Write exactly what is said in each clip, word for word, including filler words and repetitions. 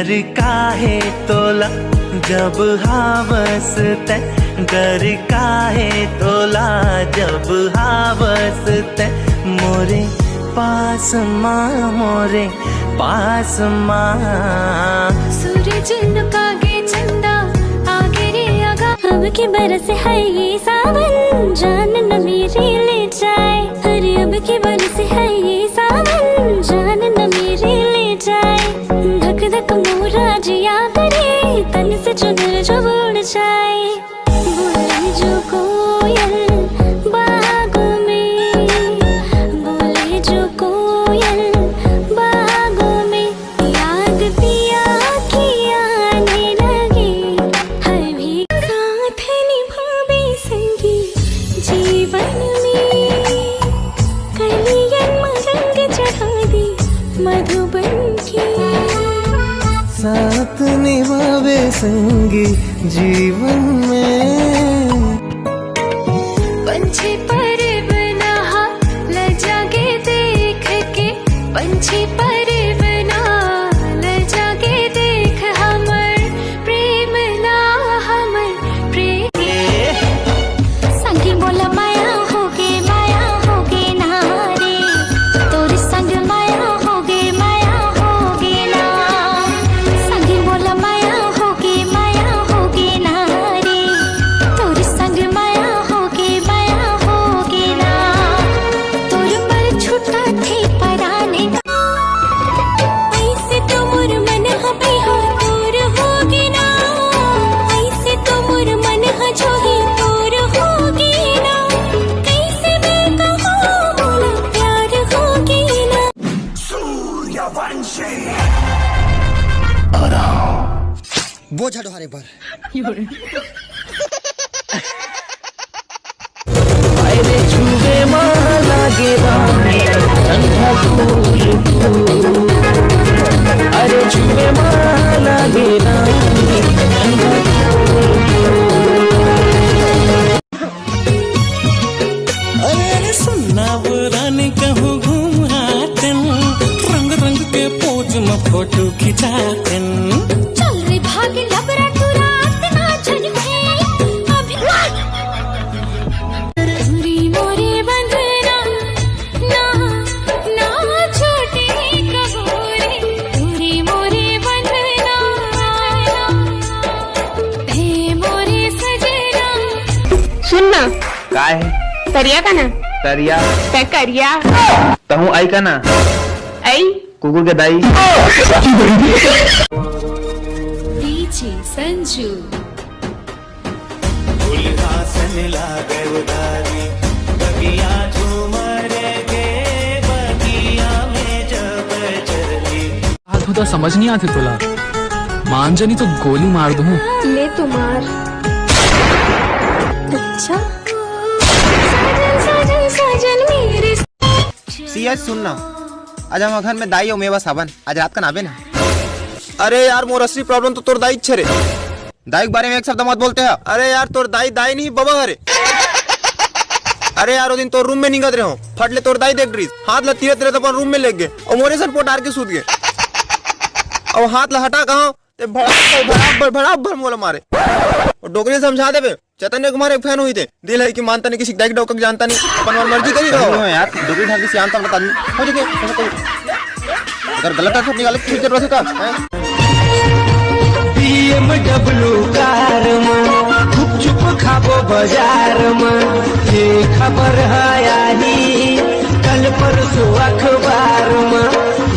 काहे तोला जब हावस तै, डर काहे तोला जब हावस तै, मोरे पास मा, मोरे पास मा। सूरज न पागे चंदा आगे रे आगा। अब के बरस है ये सावन, जान न मेरे ले जाए। अरे अब के बरस है ये सावन, जान न मेरे ले जाए। धक धक मोरा जिया करे, तन से चुनर जो उड़ जाए। बोले जो कोयल बागों में, बोले जो कोयल बागों में, याद पिया की आने लगी। हर भी साथ निभावे संगी जीवन में, कलियन में रंग चढ़ा दे मधुबन के। साथ निभावे संगी जीवन में। पंछी पर बनाहा लजा के देख के, पंछी पर बना लजा के देख, हमर प्रेम ना, हमर प्रेम। संगी मोला माया होगे, माया होगे ना रे, तोर संग माया होगे, माया होगे ना। संगी मोला माया होगे, माया होगे ना रे, तोर संग माया होगे, माया होगे ना। तोर पर छुट्टा थे पराने। ऐसे तो मोर मन ह बिहार दूर होगे ना, ऐसे तो मोर मन ह जोगी दूर होगे ना, कैसे मैं कहूँ मोला प्यार होगे ना। सूर्यवंशी। बोझा डोहारे बर। अरे छुवे मा लागे रानी ठंडा कूल कूल। अरे छुवे मा लागे रानी ठंडा कूल कूल। अरे अरे सुनना वो रानी कहूँ घूम आतेन, रंग रंग के पोज में फोटो खिंचातेन। चल रे भाग लबरा टुरा, इतना झन खेल अभी। चूरी मोरे बंधना, ना, ना छोटे कहोरे। चूरी मोरे बंधना, हे मोरे सजना। सुन ना। काय है? तरिया का ना? तरिया। तै करिया। तहूँ आई का ना? आई। कुकुर के दाई। डीजे संजू। फुलहासन लागे उदारी, बगिया झूमर के, बगिया में जब चली। आज तो समझ नहीं आती तोला, मान जानी तो गोली मार दूँ। ले तो मार। अच्छा। साजन, साजन, साजन मेरे। सीएच सुन ना, आज हम घर में दाई अउ मैं बस हावन, आज रात कन आबे ना। अरे यार, मोर असली problem तो तोर दाई छे रे। दाई के बारे में एक शब्द मत बोलते ह। अरे यार, तोर दाई, दाई नहीं, बबा हरे। अरे यार, ओ दिन तोर रूम में निंगत रहे हो, फट ले तोर दाई देख डरिस, हाथ ला तीरत तीरत अपन रूम में लेग गे, अउ मोरे सन पोटार के सूत गे। अउ हाथ ला हटा कहाँ, ते भड़ाक भर, भड़ाक भर, भड़ाक भर मोला मारे। अउ डोकरी समझा देबे, चैतन्य कुमार के fan होही ते। दिल है कि मानता नहीं, किसी दाई के डौका के जानता नहीं, अपन और मर्जी करी रहो। सही में यार, डोकरी ढाकी सियान समझता आदमी। हो चुके, ऐसा कोई अगर गलत अर्थ निकाले तो ठीक जरूरत है का? हैं? बीएमडब्ल्यू कार में गुपचुप खाबो बाजार में, ये खबर है आही कल परसों अखबार में,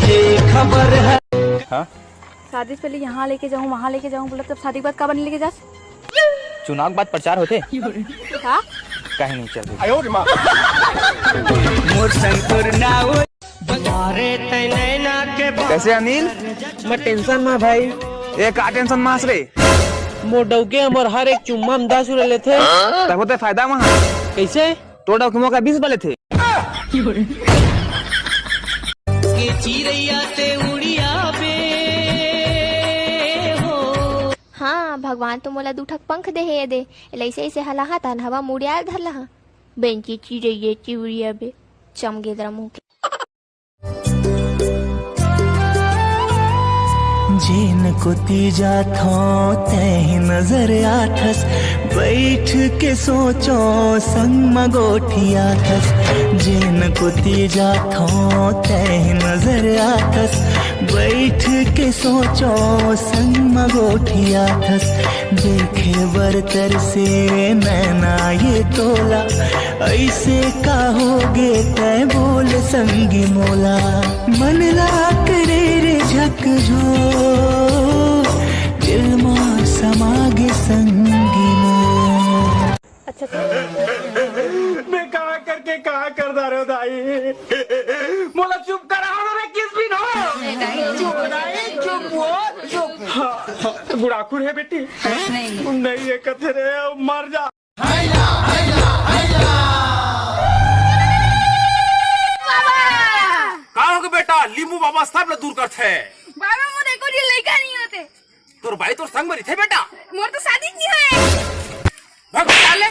ये खबर है। हाँ? शादी से पहले यहाँ लेके जाऊँ, वहाँ लेके जाऊँ बोला, तब शादी के बाद काबर नहीं लेके जास? चुनाव के बाद प्रचार होथे। का? कहीं नहीं चल रही। मोर संग तोर नाव। कैसे अनिल? मैं tension में भाई। ए, का tension में हस रे? मोर डौके हमर हर एक चुम्मा में दस रुपया लेथे। तब होते फायदा में। कैसे? तोर डौके मोका बीस रुपया लेथे। के चिरैया ते उड़िया बे हो। हाँ, भगवान तो मोला दू ठक पंख दे हे, ये दे। एला ऐसे, ऐसे हलाहा, तहन हवा मुड़िया धर लहा। बेंची चिरैया चिउरिया बे, चमगेदरा मुंह के। जेन कोती जाथों तैं नजर आथस, बैठ के सोचों संग म गोठियाथस। जेन कोती जाथों तैं नजर आथस, बैठ के सोचों संग म गोठियाथस। देखे बर तरसे नैना ये तोला, ऐसे का होगे तैं बोल संगी मोला। मन ला करे रे झकझोर, दिल मा समागे संगी मोर। मैं कहाँ करके कहाँ कर डारे हो दाई। मोला चुप करा हो ना, मैं किस बिन हो। नहीं, चुप नहीं, चुप वो, चुप। हाँ, हाँ, गुड़ाखुर है बेटी। नहीं। नहीं, ये कथे रे, मर जा। बाबा, का होगे बेटा? लींबू बाबा सब ल दूर करथे। बाबा, मोर एको झन लइका नहीं होते। तोर बाई तोर संग में रहिथे बेटा। मोर तो शादी नहीं होए। भग साले।